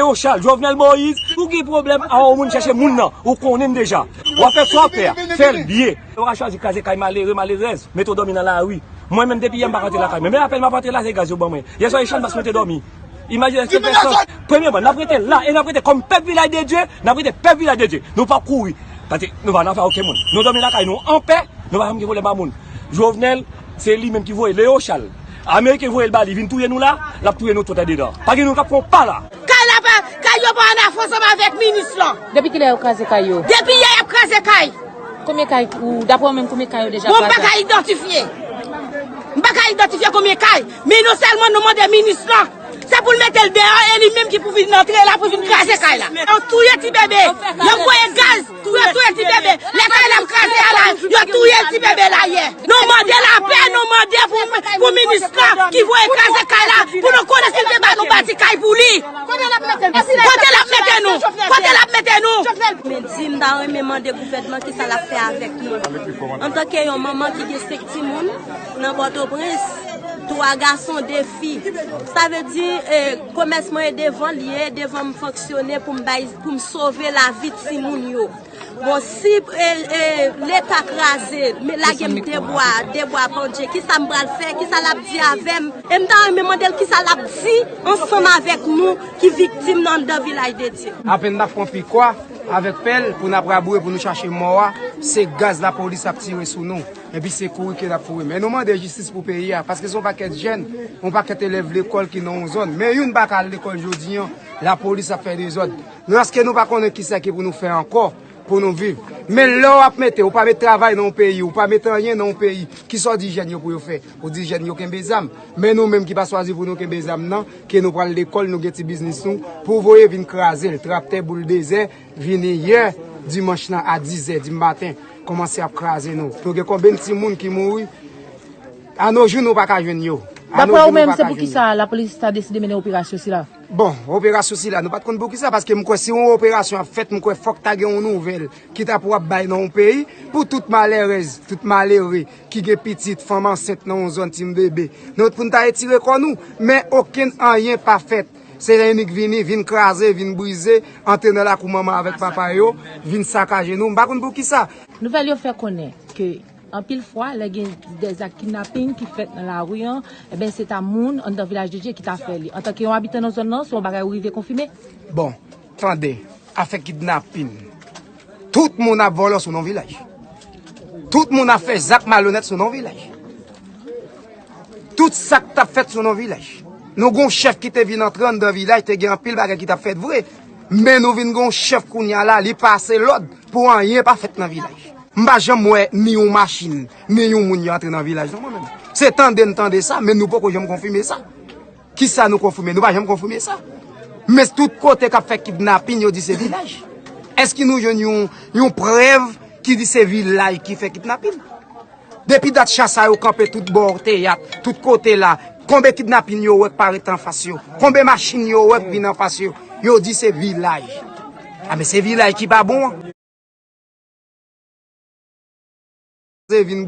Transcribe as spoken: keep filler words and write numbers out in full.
Yo, Charles, Jovenel Moïse, ou gen pwoblèm a yon moun chèche moun nan, ou konnen deja. W ap fè sa w ap fè a, fè l byen. Yo ka chwazi kraze kay malere, malerèz, mete w dòmi nan lari. Mwen menm depi yè m pa rantre lakay mwen. Men apèn m ap rantre la, se gaz yo ban mwen. Yè swa e chanmas mwen te dòmi. Imajine se pèsòn. Premyèman, n ap rete la e n ap rete kòm pèp Vilaj de Dye, n ap rete pèp Vilaj de Dye. Nou p ap kouri. Paske nou pa nan afè okenn moun. Nou dòmi lakay nou anpè, nou pa janm gen pwoblèm a moun. Jovenel, se li menm ki voye Leo Charles. Ameriken voye l ba li vin touye nou la, l ap touye nou tout andedan. Pa gen nou k ap fè yon pa la. Kay la pa, kay yo pa ann afè ansanm avèk minis lan. Depi kilè yo kraze kay yo? Depi yè y ap kraze kay. Konbyen kay, ou, daprè w menm, konbyen kay yo deja kraze? Bon, m pa ka idantifye. M pa ka idantifye konbyen kay. Men nou sèlman nou mande minis lan. Se pou l mete l deyò e li menm ki pou vin antre la pou vin kraze kay la. Yo touye ti bebe. Yo voye gaz. Yo touye ti bebe. Lè kay la ap kraze a la, yo touye ti bebe la yè. Nou mande lapè, nou mande pou, pou minis lan ki voye kraze kay la, pou nou konnen si l te ba nou bati kay pou li. Kote l ap mete nou? Kote l ap mete nou? Kote l ap mete nou? Men di m ta renmen mande gouvènman kisa l ap fè avèk nou. Antanke yon manman ki gen senk timoun nan Pòtoprens, twa gason, de fi. Sa vle di, eh, komès mwen e devan l ye, devan m fonksyone pou m bay, pou m sove lavi timoun yo. Bon, si, eh, eh, Leta kraze, men lage m de bwa, de bwa pandye, kisa m pral fè? Kisa l ap di avè m? E m ta renmen mande l kisa l ap di ansanm avèk nou ki viktim nan anndan Vilaj de Dye. Apèn n ap pran pikwa avèk pèl pou n ap raboure pou nou chache mò a, se gaz lapolis ap tire sou nou. Epi se kouri ke n ap kouri. Men nou mande jistis pou peyi a, paske se yon pakèt jèn, yon pakèt elèv lekòl ki nan yon zòn. Men youn pa ka al lekòl jodi an, lapolis ap fè dezòd. Nou, èske nou pa konnen kisa ki pou nou fè ankò pou nou viv? Men lè w ap mete, ou pa met travay nan yon peyi, ou pa met anyen nan yon peyi, kisa w di jèn yo pou yo fè? Ou di jèn yo kenbe zam. Men nou menm ki pa chwazi pou nou kenbe zam nan, ke nou pral lekòl, nou gen ti biznis nou, pou voye vin kraze l, traptè, bouldezè, vini yè dimanch lan a dizè di maten, kòmanse ap kraze nou. Nou gen konbyen timoun ki mouri? A no jou, nou pa ka jwenn yo. A no jou, nou pa ka jwenn yo. Daprè ou menm, se pou kisa lapolis ta deside mennen operasyon sila? Bon, operasyon sila, nou pa t konn pou kisa, paske m kwè si yon operasyon ap fèt, m kwè fòk ta gen yon nouvèl ki ta pou ap bay nan yon peyi, pou tout malèrèz, tout malere ki gen pitit, fanm ansent nan yon zòn, timoun bebe. Nou, pou n ta retire kò nou, men okenn anyen pa fèt. Se lè Enik vini, vin kraze, vin brize, antre nan lakou manman avèk papa yo, vin sakaje nou. M pa konn pou kisa. Nouvèl yo fè konnen ke anpil fwa, lè gen dèzak kidnaping ki fèt nan lari an, eben, se ta moun anndan Vilaj de Dye ki ta fè li. Antanke yon abitan nan zòn nan, se yon bagay ou rive konfime? Bon, tande, afè kidnaping. Tout moun ap vòlò sou non Vilaj. Tout moun ap fè zak malonèt sou non Vilaj. Tout sa k t ap fèt sou non Vilaj. Nou gon chèf ki te vin antre anndan Vilaj, te gen anpil bagay ki t ap fèt vre. Men nou vin gon chèf kounye a la, li pase lòd pou anyen pa fèt nan Vilaj. M pa janm wè ni yon machin, ni yon moun yo antre nan Vilaj non, mwen menm. Se tande n tande sa, men nou poko janm konfime sa. Kisa nou konfime? Nou pa janm konfime sa. Men tout kote k ap fè kidnaping, yo di se Vilaj. Èske nou jwenn yon, yon prèv ki di se Vilaj ki fè kidnaping? Depi dat cha sa yo kanpe tout bò teyat, tout kote la, konbyen kidnaping yo wè k parèt anfas yo? Konbyen machin yo wè k vin anfas yo? Yo di se Vilaj. A, men se Vilaj ki pa bon an. Se vin